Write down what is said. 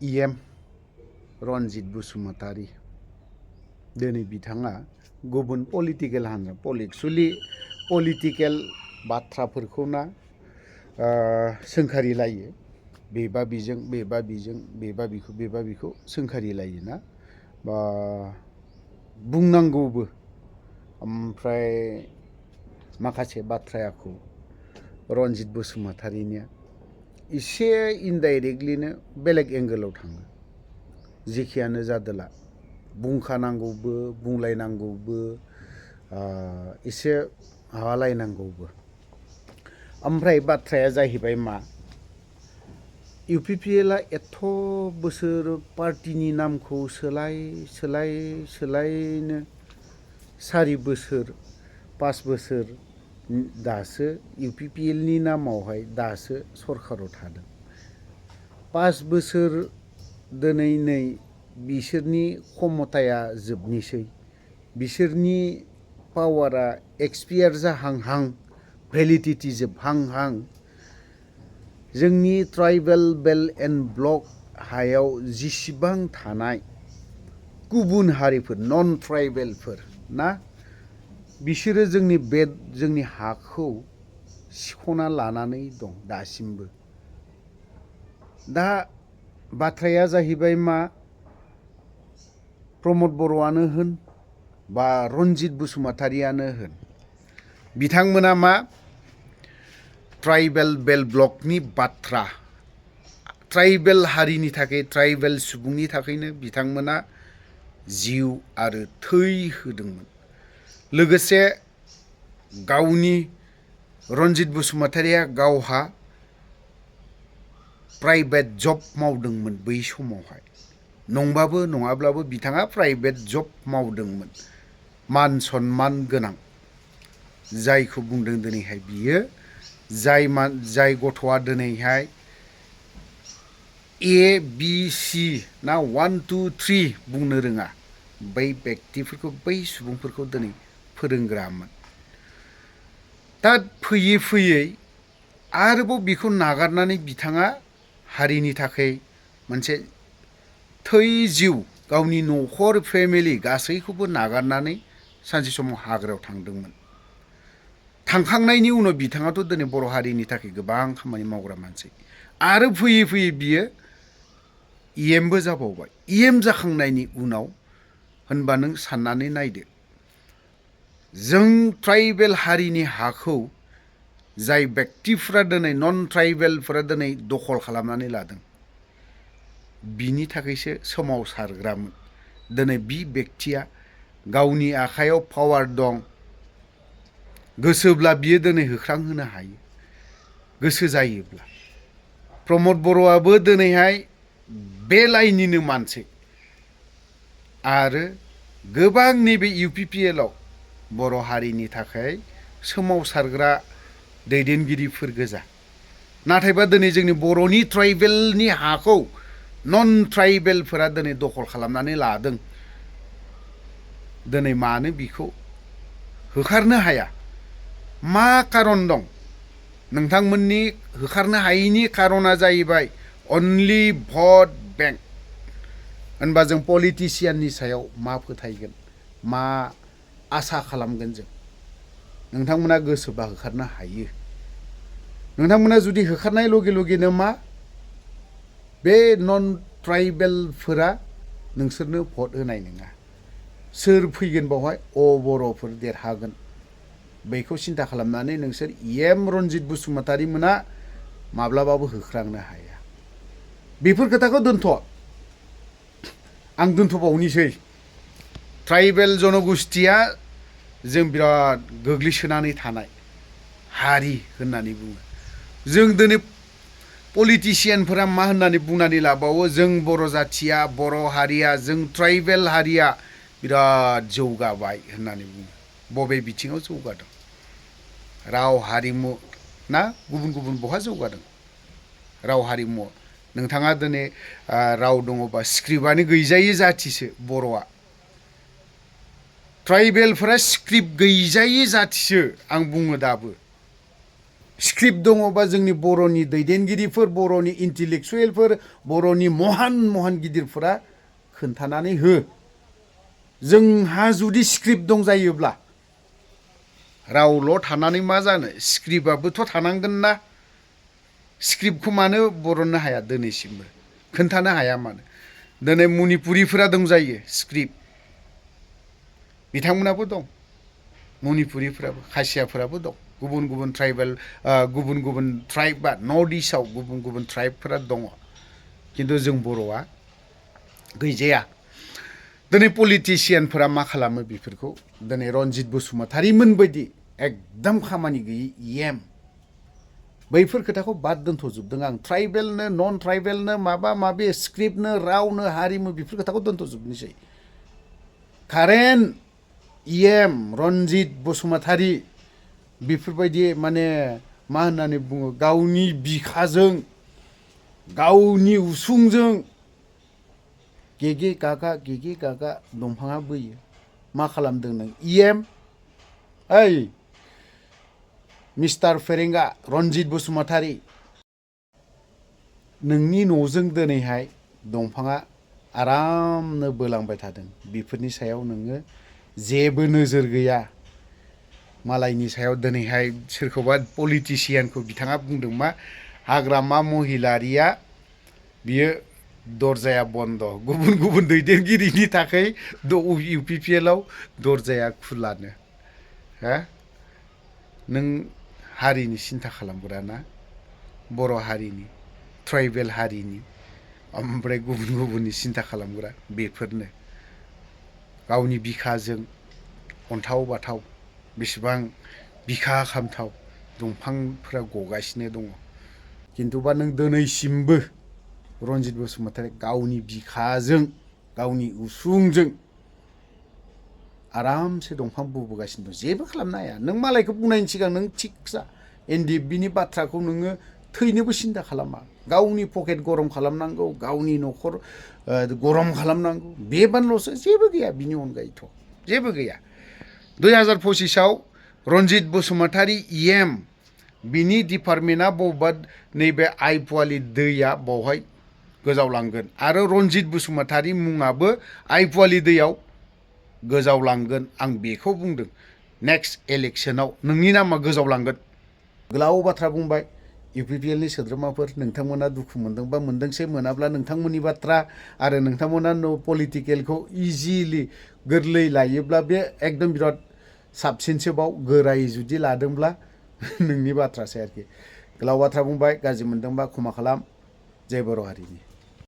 EM Ranjit Basumatary दिनै बिथाङा गुबुन पलिटिकेल हान्जा पलिटिकेल बाथ्राफोरखौ ना सोंखारिलायो बेबा बिजों बेबा बिजों बेबा बिखौ सोंखारिलायो ना बा बुंनांगौबो ओमफ्राय माखासे बाथ्राखौ रनजित बसुमतारीनिया एसे इनडाइरेक्टलिनो बेलेग एंगेलाव थाङो जेखियानो जादोला बुंखानांगौबो बुंलायनांगौबो एसे माबालायनांगौबो ओमफ्राय बाथ्राया जाहैबाय मा UPPLआ एथ' बोसोर पार्टिनि नामखौ सोलायनो 4 बोसोर 5 बोसोर दासो UPPLनि नामावहाय दासो सरकाराव थादों 5 बोसोर दिनै नै बिसोरनि क्षमताया जोबनोसै बिसोरनि पावारा एक्सपायार जाहांहां भेलिडिटि जोबहांहां जोंनि ट्राइबेल बेल्ट एन्ड ब्लक हायाव जेसेबां थानाय गुबुन हारिफोर नन ट्राइबेलफोर ना बिसोरो जोंनि हाखौ सिख'ना लानानै दं दासिमबो दा बाथ्राया जाहैबाय मा प्रमद बर'आनो होन बा रनजित बसुमतारीयानो होन बिथांमोना मा ट्राइबेल बेल्ट ब्लकनि बाथ्रा ट्राइबेल हारिनि थाखाय ट्राइबेल सुबुंनि थाखायनो बिथांमोना जिउ आरो थै होदोंमोन लोगोसे गावनि रनजित बसुमतारीया गावहा प्राइभेट जब मावदोंमोन बै समावहाय नंबाबो नङाब्लाबो बिथाङा प्राइभेट जब मावदोंमोन मान सन्मान गोनां जायखौ बुंदों दिनैहाय बियो जाय गथ'आ दिनैहाय ABC ना 1 2 3 बुंनो रोङा बै व्यक्तिफोरखौ बै सुबुंफोरखौ दिनै फोरोंग्रामोन दा फैयै फैयै आरोबाव बेखौ नागारनानै बिथाङा हारिनि थाखाय मोनसे थै जिउ गावनि न'खर फेमिलि गासैखौबो नागारनानै सानसे समाव हाग्रायाव थांदोंमोन थांखांनायनि उनाव बिथाङाथ' दिनै बर' हारिनि थाखाय गोबां खामानि मावग्रा मानसि आरो फैयै फैयै बियो EMबो जाबावबाय EM जाखांनायनि उनाव होनबा नों साननानै नायदो जों ट्राइबेल हारिनि हाखौ जाय व्यक्तिफ्रा दिनै नन ट्राइबेलफोरा दिनै दखल खालामनानै लादों बिनि थाखायसो सोमावसारग्रामोन दिनै बि व्यक्तिया गावनि आखायाव पावार दं गोसोब्ला बियो दिनै होख्रांहोनो हायो गोसो जायोब्ला प्रमद बर'आबो दिनैहाय बे लाइननिनो मानसि आरो गोबां नैबे UPPLआव बर' हारिनि थाखाय सोमावसारग्रा दैदेनगिरिफोर गोजा नाथायबा दिनै जोंनि बर'नि ट्राइबेलनि हाखौ नन ट्राइबेलफोरा दिनै दखल खालामनानै लादों दिनै मानो बिखौ होखारनो हाया मा खारन दं नोंथांमोननि होखारनो हायैनि खारना जाहैबाय अनलि भट बेंक होनबा जों पलिटिसियाननि सायाव मा फोथायगोन मा आसा खालामगोन जों नोंथांमोना गोसोबा होखारनो हायो नोंथांमोना जुदि होखारनाय लगे लगेनो मा बे नन ट्राइबेलफोरा नोंसोरनो भट होनाय नङा सोर फैगोन बावहाय बर'फोर देरहागोन बेखौ सिन्था खालामनानै नोंसोर EM रनजित बसुमतारी मोना माब्लाबाबो होख्रांनो हाया बेफोर खोथाखौ दोनथ' आं दोनथ'बावनोसै ट्राइबेल जनगोष्ठीया जों बिराद गोग्लैसोनानै थानाय हारि होननानै बुङो जों दिनै पलिटिसियानफोरा मा होननानै बुंनानै लाबावो जों बर' जाथिया बर' हारिया जों ट्राइबेल हारिया बिराद जौगाबाय होननानै बुङो बबे बिथिङाव जौगादों राव हारिमु ना गुबुन गुबुन बहा जौगादों राव हारिमु नोंथाङा दिनै राव दङबा स्क्रिप्टआनो गैजायै जाथिसो बर'आ ट्राइबेलफोरा स्क्रिप्ट गैजायै जाथिसो आं बुङो दाबो स्क्रिप्ट दङबा जोंनि बर'नि दैदेनगिरिफोर, बर'नि इन्टेलेक्सुयेलफोर, बर'नि महान गिदिरफोरा खोन्थानानै हो। जोंहा जुदि स्क्रिप्ट दं जायोब्ला रावल' थानानै मा जानो, स्क्रिप्टआबोथ' थानांगोन ना। स्क्रिप्टखौ मानो बरननो हाया दिनैसिमबो, खोन्थानो हाया मानो? दिनै मणिपुरिफोरा दंजायो स्क्रिप्ट, बिथांमोनाबो दं। मणिपुरिफोराबो, खासियाफोराबो दं। गुबुन ट्राइबेल, गुबुन ट्राइब बा नर्थ इस्टआव गुबुन ट्राइबफोरा दङ, खिन्थु जों बर'आ गैजाया। दिनै पलिटिसियानफोरा मा खालामो बेफोरखौ, दिनै रनजित बसुमतारीमोन बायदि एकदम खामानि गैयि एम, बैफोर खोथाखौ बाद दोनथ'जोबदों आं। ट्राइबेलनो नन ट्राइबेलनो माबा माबि स्क्रिप्टनो रावनो हारिमु बेफोर खोथाखौ दोनथ'जोबनोसै। कारेन्ट एम रनजित बसुमतारी बेफोरबायदि माने मा होननानै बुङो, गावनि बिखाजों गावनि उसुंजों गेगे गागा दंफाङा बोयो। मा खालामदों नों एम? ओइ मिस्टार फेरेंगा रनजित बसुमतारी, नोंनि न'जों दिनैहाय दंफाङा आरामनो बोलांबाय थादों, बेफोरनि सायाव नोङो जेबो नोजोर गैया। मालायनि सायाव दिनैहाय सोरखौबा पलिटिसियानखौ बिथाङा बुंदों मा, हाग्रामा महिलारिया बियो दरजाया बन्द, गुबुन दैदेनगिरिनि थाखाय UPPL आव दरजाया खुलानो। हा, नों हारिनि सिन्था खालामग्रा ना, बर' हारिनि, ट्राइबेल हारिनि, ओमफ्राय गुबुननि सिन्था खालामग्रा बेफोरनो। गावनि बिखाजों अन्थाव बाथाव बेसेबां बिखा खामथाव दंफांफोरा गगासिनो दङ, खिन्थुबा नों दिनैसिमबो रनजित बसुमतारी गावनि बिखाजों गावनि उसुंजों आरामसे दंफां बोबोगासिनो दं, जेबो खालामनो हाया। नों मालायखौ बुंनायनि सिगां नों थिग जा, NDFBनि बाथ्राखौ नोङो थैनोबो सिन्था खालामा। गावनि पकेट गरम खालामनांगौ, गावनि न'खर गरम खालामनांगौ, बेबानल'सो, जेबो गैया। बिनि अनगायैथ' जेबो गैया। 2025आव रनजित बसुमतारी EM बिनि डिपार्टमेन्टआ बबेबा नैबे आइपुवालि दैया बावहाय गोजावलांगोन, आरो रनजित बसुमतारी मुङाबो आइपुवालि दैयाव गोजावलांगोन। आं बेखौ बुंदों। नेक्स्ट इलेक्सनाव नोंनि नामा गोजावलांगोन। गोलाव बाथ्रा बुंबाय। UPPLनि सोद्रोमाफोर, नोंथांमोना दुखु मोनदोंबा मोनदोंसै, मोनाब्ला नोंथांमोननि बाथ्रा। आरो नोंथांमोना पलिटिकेलखौ इजिलि गोरलै लायोब्ला बे एकदम बिराद साबसिनसोबाव, गोरायै जुदि लादोंब्ला नोंनि बाथ्रासै आरोखि। गोलाव बाथ्रा बुंबाय, गाज्रि मोनदोंबा क्षमा खालाम। जय बर' हारिनि।